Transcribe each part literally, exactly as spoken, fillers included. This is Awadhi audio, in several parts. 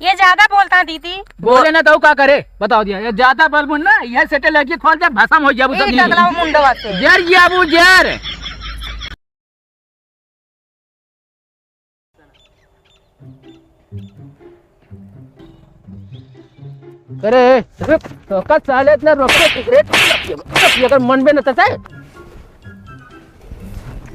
ये ज्यादा बोलता है दीदी। बोले ना तो का करे, बताओ दिया। ये ज्यादा बलबुन ना, यह सेटे लड़की खोल दे, भसम हो जाबू सब ए नीचे। टकला मुंडवा से। जर जाबू जर। अरे रुक, तो का साले इतना रोक के सिगरेट, अगर मन बे न तताए।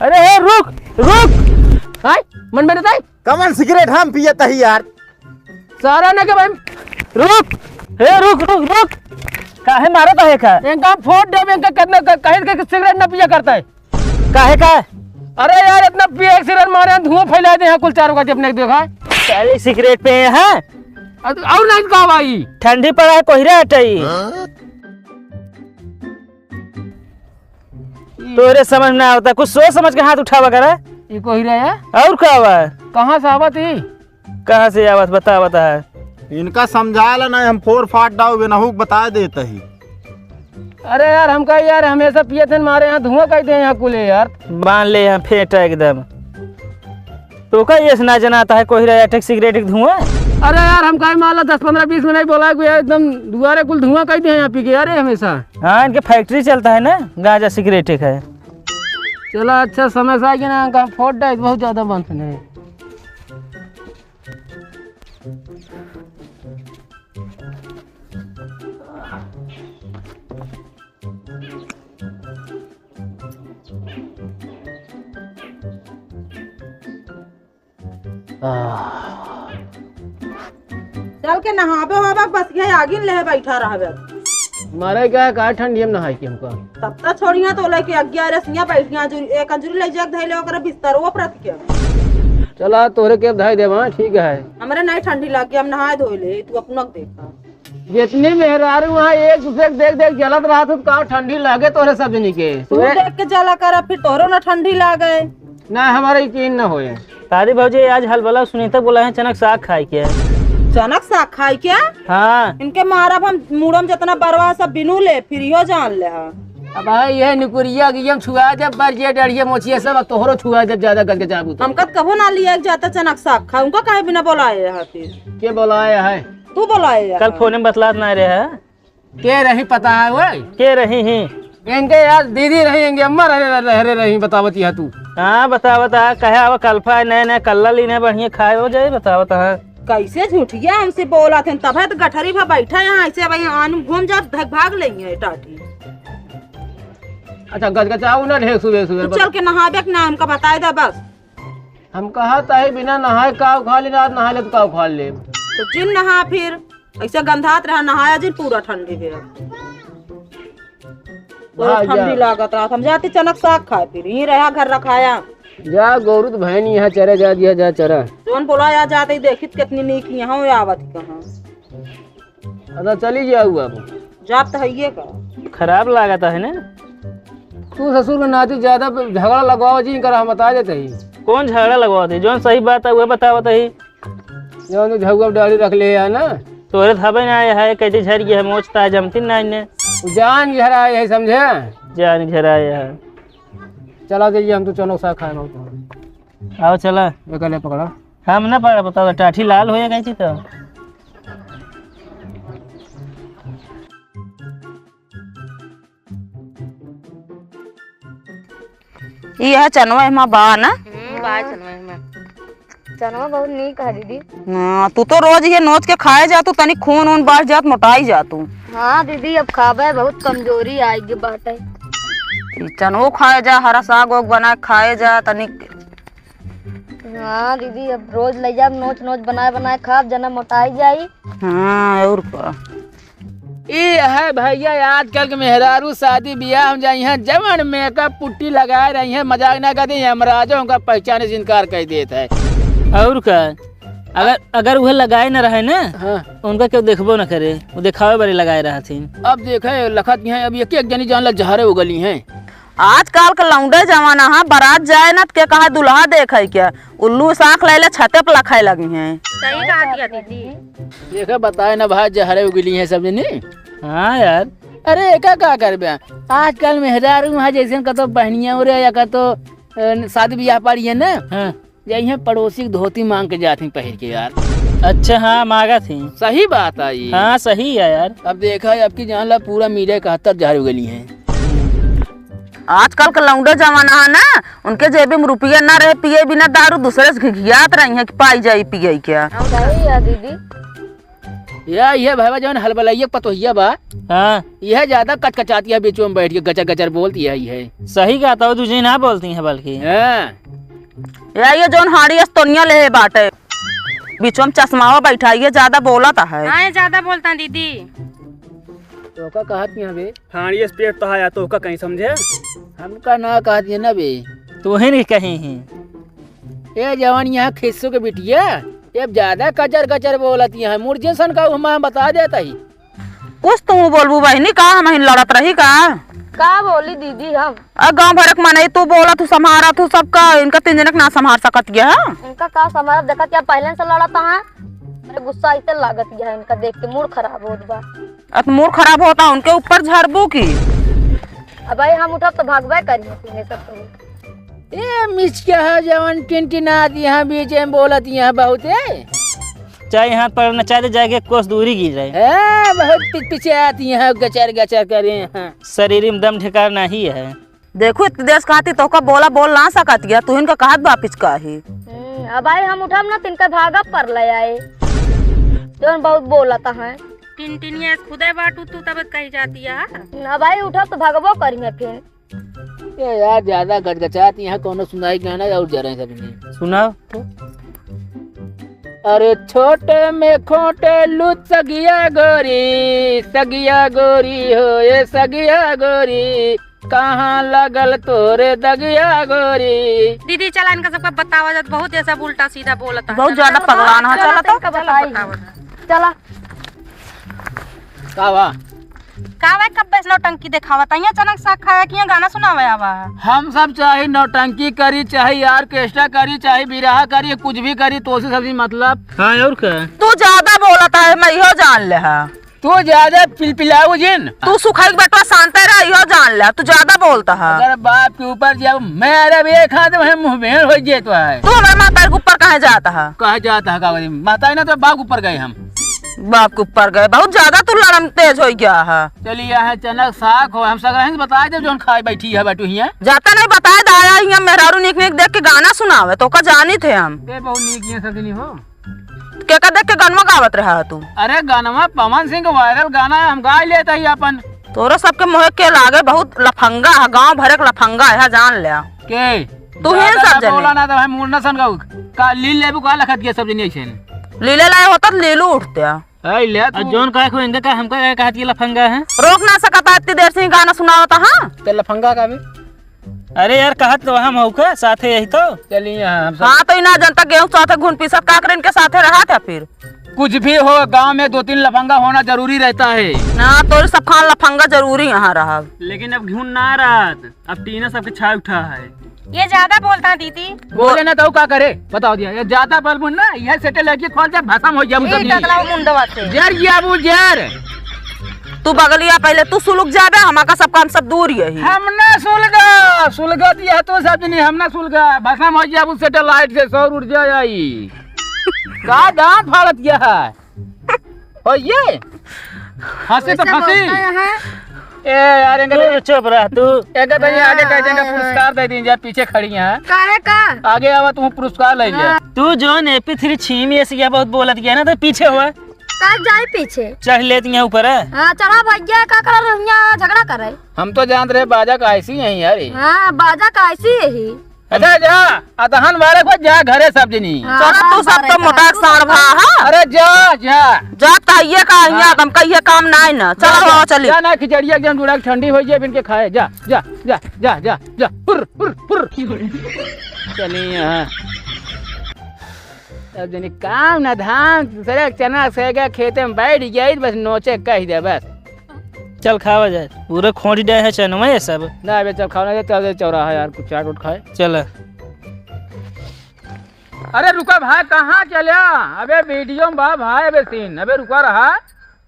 अरे ए, रुक, रुक। हाय, मन बे न तताए। कमन सिगरेट हम पियत ही यार। सारा ना के भाई, रुक, हे रुक, रुक, रुक। काहे मारत है का? इनका फोड़ देब, इनका कितना क-, कहे के सिगरेट ना पिया करता है। काहे का? अरे यार, इतना पिए के सिगरेट मारे हैं, धुआं फैला दे हैं कुल चारों का, अपने देखा। पहले सिगरेट पे है। अ-, और नहीं का भाई? ठंडी पड़ा है, कोहरा हटाई। तोरे समझ ना आवता, कुछ सोच समझ के हाथ उठावा करा। ये कोहरा है? और का बा? कहाँ से आवत ही? कहाँ से आवत, बता, बता है। इनका समझा ला ना, हम फोर फाट डाउ बेनहूक बता देत ही। अरे यार, हमका यार हमेशा पियत हैं, मारे यहाँ धुआं कर दे यहाँ कुले यार। बांध ले यहाँ फेंटा एकदम। तो का ये से ना जनाता है कोहरा या ठेक सिगरेट के धुआं? अरे यार, हमका ही मान ला दस पन्द्रह बीस मिनट बोला कि यार एकदम दुआरे कुल धुआं कर दे यहाँ पी के यार, ये हमेशा। हाँ, इनके फैक्ट्री चलता है ना, गांजा सिगरेट के है। चला अच्छा समय से आइए ना, हमका फोड़ डाइट बहुत ज्यादा बनते हैं। आह। चल के नहाबे होबे, बस ये आगिन लेहे बैठा रहबे। मारे का है, का ठंडी में नहाए के हमका? तब तक छोड़िया तो लेके अग्यारह सिया बैठिया, अंजुरी, एक अंजुरी ले जाके धइले ओकरे बिस्तरवा पर रख के। चला तोहरे के धइ देबा, ठीक है। हमरे नहीं ठंडी लागे, हम नहाए धोए ले, तू अपना देखा। जितनी मेहरारू वहाँ एक दूसरे के देख देख जलत रहत हो, का ठंडी लागे तोहरे सब जनी के? तू देख के जला कर, फिर तोहरो ना ठंडी लागे। ना, हमारे यकीन ना होए। दादी भौजी, आज हलबला सुनीता बोला है चनक साग खाए के। चनक साग खाए के? हाँ। इनके मारब हम मूड़म जितना बरवा सब बिनू ले, फिर इहो जान ले हा। अब हाँ, ये निकुरिया कि हम छुआ जब बर जे डढ़िया मोचिया सब, अब तोहरो छुआ जब ज्यादा गज गजाबू तो। हमका तो कबो ना लिया जाता चनक साग खा, उनका काहे बिना बोलाए हा फिर? के बोलाए है? तू बोलाए हा। कल फोन में बतलात ना रहे है। के रही पता है वो? के रही ही? इनके यार दीदी रही, इनके अम्मा रहे, रहे, रहे रही, बतावत यह तू। हाँ, बतावत है, कहे आवा कल्फा है, नए नए कल्ला लीने बढ़िया खाए हो जाए, बतावत है। कैसे झूठिया हमसे बोला थे, तब है तो गठरी भा बैठा यहाँ, ऐसे अब यहाँ आन घूम जा, धक भाग लेंगे टाटी। अच्छा, गजगजाऊ ना ढेर सुबह सुबह, तू बस। चल के नहा देख ना, हमका बताए दे बस। हम कहा ताही बिना नहाए काव खा ले, रात नहा ले तो काव खा ले। तो जिन नहा फिर, ऐसे गंधात रहा, नहाया जिन पूरा ठंडी में। पूरा भाग जा। ठंडी लागत रहा, हम जाती चनक साग खाए फिर, यहीं रहा घर रखाया। जा गोरू तो भैन यहाँ चरा जा दिया, जा चरा। जौन बोला या जाते ही देखित कितनी नीक यहाँ हो आवत ही कहाँ। अच्छा, चली जाऊ अब। जात तो हइये का। खराब लागत है ना? तू ससुर के नाती ज्यादा झगड़ा लगवावा जी, इनकर हम बता देते ही। कौन झगड़ा लगवावत है? जौन सही बात है, वह बतावत है। जौन झगड़ा डाली रख ले है ना। तोरे तो हबे ना आए है, कैसे झर गया है, मोचता है, जमती ना इन्हें। जान घर आए है, समझे? जान घर आए है। चला जाइए, हम तो चलो सा खाए बहुत। आओ चला। ये गले पकड़ा। हम ना पकड़ा, बताओ, टाठी लाल हो या कैसी तो। ई है चनवा एमा बा ना? हम्म, बा चनवा एमा। चनवा बहुत नीक है दीदी। हाँ, तू तो रोज ये नोच के खाए जा, तू तनी खून ऊन बढ़ जात, मोटाई जा तू। हाँ दीदी, अब खाबे, बहुत कमजोरी आइ गई बाटे। ई चनवो खाए जा, हरा साग वाग बना के खाए जा तनी। हाँ दीदी, अब रोज ले जाब नोच नोच बनाए बनाए खाब, जना मोटाई जाई। हाँ, और का। ई है भैया आजकल के मेहरारू शादी ब्याह में जाई हैं, जवन मेकअप पुट्टी लगाए रही हैं, मजाक ना करते हैं, यमराजो उनका पहचाने से इनकार कर देत है। और का, अगर, अगर वह लगाए न रहे ना, हाँ। तो उनका क्यों देखबो न करे, वो दिखावे बरे लगाए रहथिन। अब देखे लखत की हैं, अब एक एक जनी जान ला जहरे उगली हैं। आजकल के लौंडे जमाना है, बारात जाए ना तो के कहा दुल्हा देखे क्या, उल्लू साख ले ले छते पे लखाए लगी हैं। सही बात है दीदी। देखे बताए ना भाई, जहरे उगली हैं सब जनी। हाँ यार। अरे एका का करबे, आजकल मेहरारू वहाँ जैसे कतो बहनिया रे या कतो, अ, शादी ब्याह पड़ी है ना, हाँ। जइहें पड़ोसी के धोती मांग के जात ही पहिर के यार। अच्छा, हाँ, मांगत ही। सही बात है ये। हाँ, सही है यार। अब देखा है, अब की जान ला पूरा मीडिया इकहत्तर जहर उगली है। आजकल के लौंडे जमाना है ना, उनके जेबी में रुपया ना रहे, पिए बिना दारू, दूसरे से घिघियात रही हैं कि पाई जाई पिए क्या। हम सही है दीदी। या, ये भाईवा जौन हलबलैया पतोहिया बा, हाँ। यह ज्यादा कचकचाती है, बीचों में बैठ के गचर गचर बोलती है, ये। सही कहता हो, दूसरी ना बोलती है बल्कि। हाँ। या, ये जौन हाड़ी अस्तोनिया ले बाटे, बीचों में चश्मावा बैठा, ये ज्यादा बोलत है। हाँ, ये ज्यादा बोलता है दीदी। तोका कहत नहीं हवे। हाड़ी अस पेट तो आया, तोका कहीं समझे? हमका ना कहत ये ना बे। तू ही नहीं कहीं ही। ए जवान यहाँ खिस्सू के बिटिया, ये अब ज्यादा कचर कचर बोलत यहाँ, मुर्जिन सन का हम, हम बता देता ही। कुछ तू बोलबू बहिनी, का हम हिन लड़त रही का? का बोली दीदी हम? अ, गाँव भर के मनई तू बोलत हूँ, संभारत हूँ सबका, इनका तीन जने के ना संभार सकत गया है? इनका का संभारब, देखत या पहले से लड़त हैं, मेरे गुस्सा ऐसे लागत गया है इनका देख के, मूड खराब होत बा। अब मूड खराब होता, उनके ऊपर झरबू की? अब भाई हम उठब तो भागबे करिए, तीने सब तो। ए मिचका है जवन टिनटिनात यहाँ बीच में बोलत यहाँ बहुते। चाहे हाथ पर न चले जाके कोस दूरी गिर रहे। ए, बहुत पिचपिचात यहाँ गचर गचर करे यहाँ। शरीर में दम ठिकाना नहीं है। देखो, इतनी देर से कहती तोका बोला बोल ना सकत गया, तू इनका कहत बा पिचका ही। हम्म, अब भाई हम उठब ना, तिनका भागब पर ले आए। जौन बहुत बोलत हैं। टिनटिनिया से खुदे बाटू तू, तब कही जाती है। अब भाई उठब तो भागबो करिए फिर। ए यार, ज्यादा गचगचात यहाँ कौनो सुनाई गाना और जरा सब नहीं। सुनाओ। अरे छोटे में खोटे लूट सगिया गोरी, सगिया गोरी हो, ए सगिया गोरी, कहाँ लगल तोरे दगिया गोरी। दीदी, चला इनका सबका बतावा जात, बहुत ये सब उल्टा सीधा बोलत है। बहुत ज्यादा पगलान है, चला तो। चला, बताई। बतावा जात। चला। का बा? का बा, कब्बे से नौटंकी देखावत है? यहाँ चनक साग खाए कि यहाँ गाना सुनावे आवा है? हम सब चाहे नौटंकी करी, चाहे ऑर्केस्ट्रा करी, चाहे बिरहा करी, कुछ भी करी, तो से सबसे मतलब। हाँ, और का? तू ज्यादा बोलत है, मैं इहो जान ले हा। तू ज्यादा पिलपिलाऊ जिन। तू सुखाई के बेटवा शांत रह, इहो जान ले, तू ज्यादा बोलत है। अगर बाप के ऊपर जाओ, मैं अरे एक हाथ में मुंह भेड़ हो जेत है। तू हमारे माता के ऊपर कहाँ जात है? कहाँ जात है का बोली? माता ही ना तो बाप के ऊपर गए हम। बाप के ऊपर गए, बहुत ज्यादा तू लड़म तेज हो गया है। चलिए, यहाँ चनक साग हो, हम सगरहिन से बताए दे, जौन खाए बैठी है, बैठू हियाँ। जाता नहीं बताए दाया, हियाँ मेहरारू नीक नीक देख के गाना सुनावे, तो का जानी थे हम। ए, बहुत नीक ये सजनी हो। के का देख के गनवा गावत रहा तू? अरे, गनवा पवन सिंह के वायरल गाना है, हम गा लेता ही अपन। तोरा सबके मुँह के लागे बहुत लफंगा है, गाँव भर के लफंगा है, जान ले। के? तू ही ज्यादा सब ना जने। बोला ना तो हम मुड़ना सन गाऊ। का लील लेबू का लखत के सब जने ऐसे? लीले लाए होता तो लीलू उठते। ए, ले आ तू। जौन कहे को इनका का, हमका का कहत ये लफंगा है? रोक ना सकता इतनी देर से ही गाना सुनावता, हाँ? ते लफंगा का भी? अरे यार, कहत तो हम हऊ का, साथे यही तो। चलिए, हाँ, हम सब हाँ, तो इना जनता गेहूं साथे घुन पीसत का करे इनके साथे रहा था फिर? कुछ भी हो, गांव में दो तीन लफंगा होना जरूरी रहता है। ना, तोर सब खान लफंगा जरूरी यहाँ रहा। लेकिन अब घुन ना रहत, अब टीना सबके छाय उठा है। ये ज्यादा बोलता है दीदी। बोले ना तो का करे, बताओ दिया। ये ज्यादा बलबुन ना, यह सेटे लड़की खोल दे, भसम हो जाबू ए, सब जनी। टकला मुंडवा से। जर जाबू जर। तू बगलिया पहले तू सुलग जाबे, हमार का सब काम सब दूर यही। हम ना सुलगा, सुलगा दिया तो सब जनी, हम ना सुलगा, भसम हो जाबू सेटेलाइट से सौर ऊर्जा आई। का दांत फाड़त गया है? हो ये? हंसी तो वैसे फंसी। बोलता है। ए यार, इनका तू तो चुप रह तू। इनका तो ये आगे कह देंगे, पुरस्कार दे दीजिए, पीछे खड़ी हैं। काहे का? आगे आवा, तू पुरस्कार ले ले। हाँ। तू जौन एपी थ्री छीमी ऐसे क्या बहुत बोलत गया ना, तो पीछे हुआ। का जाए पीछे? चढ़ लेती हैं ऊपर है। हाँ, चढ़ा भैया, का कर रहे हैं, झगड़ा कर रहे। हम तो जानत रहे बाजा का ऐसी ही है यार। हाँ, बाजा का ऐसी ही। अच्छा, जा, अतहन बालक बा, जा घरे सब जनी। हाँ, चलो, तू सब तो मोटा साढ़ भा, हाँ? अरे, जा, जा। जा, ताइये का हियाँ, हाँ। हम कहिए काम नाई ना। चलो, जा, बाबा, चली। जा ना, खिचड़िया एकदम जुड़ा के ठंडी हो जाए, बिन के खाए। जा, जा, जा, जा, जा, जा। हुर, हुर, हुर। चली यहाँ। सब जनी काम ना धाम, दूसरे के चना से गए खेते में बैठ गई, बस नोचे कह दे, बस। चल खावा जाए, पूरा खोंटी डाए है चनवा ये सब। ना बे, चल खावा ना, चल दे चौराहा यार, कुछ चाट उट खाए। चल। अरे रुका भाई, कहाँ चल्या? अबे वीडियो में बा भाई, अबे सीन, अबे रुका रहा।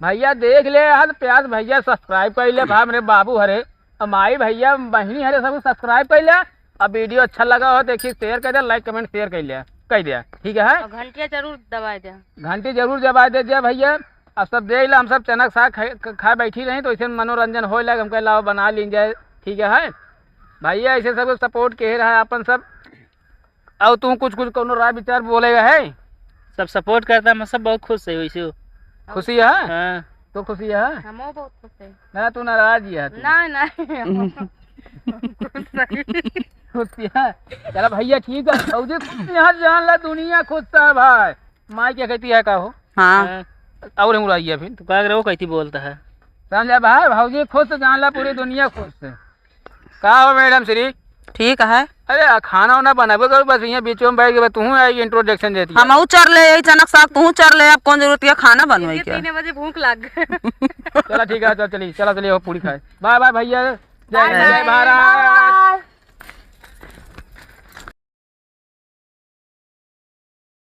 भैया देख ले यार, प्यास भैया सब्सक्राइब कर ले भाई, मेरे बाबू हरे, और माई भैया बहिनी हरे, सब सब्सक्राइब कर ले। अब वीडियो अच्छा लगा हो, देखिए, शेयर कर दे, लाइक कमेंट शेयर कर ले। कह दिया, ठीक है? और घंटिया जरूर दबाए दे। घंटी जरूर दबाए दे दिया भैया। अब सब देख ला, हम सब चनक साग खाए, ख-, खाए बैठी रही, तो ऐसे मनोरंजन होए लगे, हम कहे, "लाओ, बना लीन जाए।" ठीक है, है? भैया, ऐसे सब सपोर्ट के रहा अपन सब। और तू कुछ, कुछ कोनो राय विचार बोलेगा है? सब सपोर्ट करता, हम सब बहुत खुश है वैसे। खुशी है? हाँ। तो खुशी है? हमो बहुत खुश है। ना, तू नाराज ही है तू। ना, ना। खुश है। चला भैया, ठीक है। भौजी खुश है, जान ला दुनिया खुश है भाई। माई क्या कहती है का हो? हाँ। हाँ। और हम उड़ाइए फिर। तो का करे, वो कहती बोलता है। समझा भाई, भौजी खुश तो जान ला पूरी दुनिया खुश है। का हो मैडम श्री? ठीक है। अरे, आ, खाना वाना बनाबे करो, बस यहाँ बीच में बैठ के बस तू आएगी, इंट्रोडक्शन देती है। हम चर ले, यही चनक साग तू चर ले, अब कौन जरूरत है खाना बनवाई इनके के? तीन बजे भूख लग गई। चला ठीक है, चल चली, चला चलिए, वो पूरी खाए। बाय बाय भैया, जय बाय जय बाय। भारत।